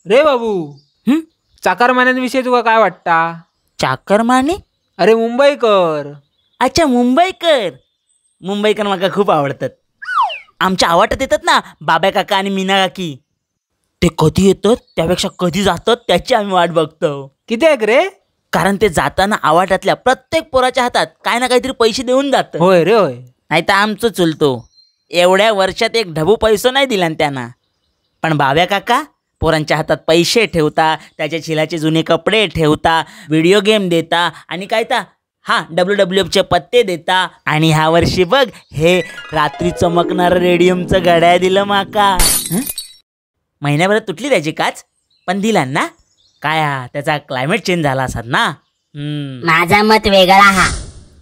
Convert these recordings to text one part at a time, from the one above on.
रे बाबू, चाकरमान्यांविषयी तुका काय वाटता? चाकरमाने? अरे मुंबईकर. अच्छा मुंबईकर. मुंबईकर मला खूप आवडतात. आमच्या आवाटात येतात ना बाब्या काका आणि मीना काकी, ते कधी येतात त्यापेक्षा कधी जातात त्याची आम्ही वाट बघतो. किती आहे रे? कारण ते जाताना आवाटातल्या प्रत्येक पोराच्या हातात काय ना काहीतरी पैसे देऊन जातात. होय रे होय. नाही तर आमचं चुलतो एवढ्या वर्षात एक ढबू पैसो नाही दिला त्यांना. पण बाब्या काका पोरांच्या हातात पैसे ठेवता, त्याच्या छिलाचे जुने कपडे ठेवता, व्हिडिओ गेम देता आणि काय ता हा WWFचे पत्ते देता. आणि ह्या वर्षी बघ हे रात्री चमकणारं रेडियमचं घड्याळ दिलं माका. महिन्याभरात तुटली त्याची काच, पण दिला ना. काय हा त्याचा क्लायमेट चेंज झाला असत ना. माझा मत वेगळा हा.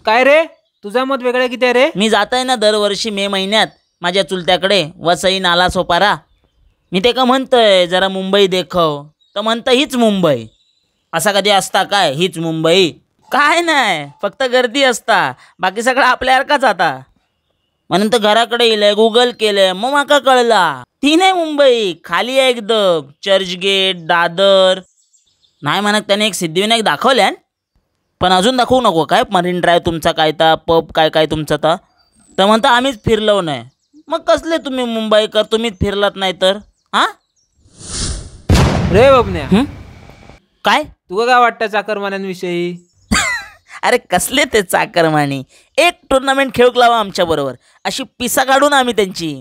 काय रे तुझा मत वेगळा किती रे? मी जात आहे ना दरवर्षी मे महिन्यात माझ्या चुलत्याकडे वसई नाला सोपारा. मी ते का म्हणतोय जरा मुंबई देखव, तर म्हणतं हीच मुंबई. असा कधी असता काय हीच मुंबई? काय नाही, फक्त गर्दी असता, बाकी सगळं आपल्यासारखाच आता. म्हणून तर घराकडे येलंय, गुगल केलंय, मग माका कळला ती नाही मुंबई, खाली आहे एकदम चर्चगेट दादर. नाही म्हणत त्याने एक सिद्धिविनायक दाखवल्यान, पण अजून दाखवू नको काय मरीन ड्राईव्ह तुमचा काय ता पब काय काय तुमचा ता. तर म्हणता आम्हीच फिरलो नाही. मग कसले तुम्ही मुंबईकर, तुम्हीच फिरलात नाही तर? हां रे बाबन्या, काय तुका काय वाटतं चाकरमान्यांविषयी? अरे कसले ते चाकरमानी, एक टुर्नामेंट खेळूक लावा आमच्याबरोबर, अशी पिसा काढून आम्ही त्यांची.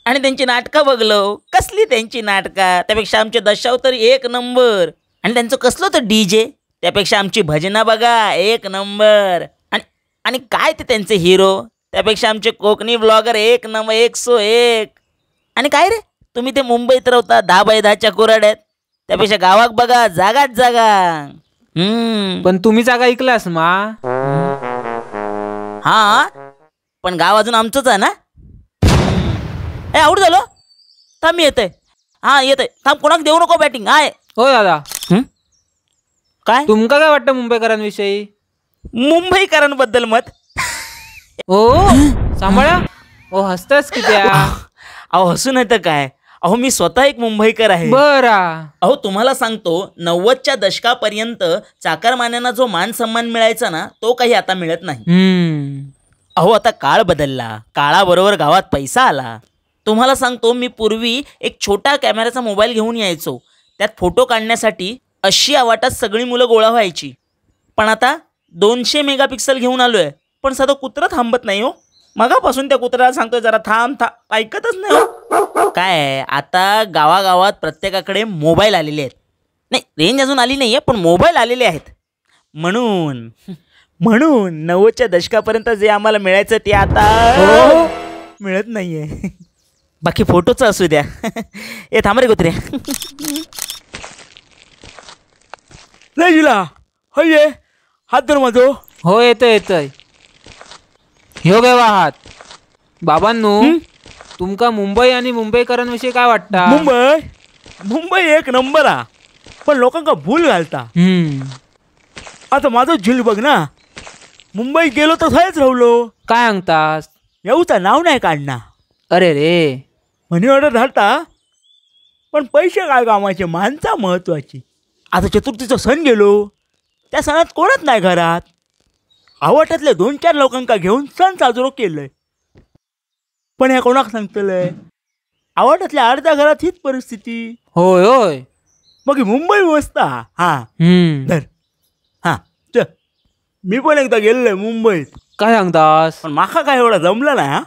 आणि त्यांची नाटकं बघलो, कसली त्यांची नाटका, त्यापेक्षा आमचे दशावतार एक नंबर. आणि त्यांचं कसलं होतं DJ, त्यापेक्षा आमची भजना बघा एक नंबर. आणि आणि काय ते त्यांचे हिरो, त्यापेक्षा आमचे कोकणी ब्लॉगर एक नंबर, 101. आणि काय रे तुम्ही ते मुंबईत राहता 10 बाय 10च्या कुराड्यात, त्यापेक्षा गावात बघा जागाच जागा. पण तुम्ही जागा ऐकलास मा? हा पण गाव अजून आमचंच आहे ना. ए आऊट झालो, थांब मी येतोय. हा येतोय, थांब कोणाक देऊ नको बॅटिंग. हाय हो दादा. काय तुमका काय वाटतं मुंबईकरांविषयी? मुंबईकरांबद्दल मत? हो सांभाळा. हो हसतास किती? अहो हसू नाही तर काय, अहो मी स्वतः एक मुंबईकर आहे. बरं अहो तुम्हाला सांगतो 90च्या दशकापर्यंत चाकरमान्यांना जो मान सन्मान मिळायचा ना तो काही आता मिळत नाही. अहो आता काळ बदलला, काळाबरोबर गावात पैसा आला. तुम्हाला सांगतो मी पूर्वी एक छोटा कॅमेऱ्याचा मोबाईल घेऊन यायचो, त्यात फोटो काढण्यासाठी अशी आवाटात सगळी मुलं गोळा व्हायची. पण आता 200 मेगापिक्सल घेऊन आलो आहे, पण साधं कुत्रं थांबत नाही हो. मगापासून त्या कुत्र्याला सांगतोय जरा थांब थांब, ऐकतच नाही हो. काय आता गावागावात प्रत्येकाकडे मोबाईल आलेले आहेत. नाही रेंज अजून आली नाही आहे पण मोबाईल आलेले आहेत. म्हणून म्हणून 90च्या दशकापर्यंत जे आम्हाला मिळायचं ते आता मिळत नाही आहे. बाकी फोटोचं असू द्या. ए थांब रे कुत्रे. नाही जिला हय हात धर माझो. हो येतोय येतोय. ह्यो घेवा हात. बाबांनो तुमका मुंबई आणि मुंबईकरांविषयी काय वाटतं? मुंबई मुंबई एक नंबर हा, पण लोकांका भूल घालता. आता माझं झील बघ ना, मुंबई गेलो तर थंयच रावलो. काय सांगतास? येऊचा नाव नाही काढणार. अरे रे मनी ऑर्डर धाडता पण पैसे काय कामाचे, माणसा महत्वाची. आता चतुर्थीचा सण गेलो, त्या सणात कोणच नाही घरात. आवाटातल्या 2-4 लोकांका घेऊन सण साजरो केलंय, पण ह्या कोणाक सांगतलंय? आवाटातल्या अर्ध्या घरात हीच परिस्थिती. होय होय. मग मुंबई मस्त. हा धर हा चल. मी पण एकदा गेलोय मुंबईत. काय सांगतास? पण माका काय एवढा जमला नाही. हा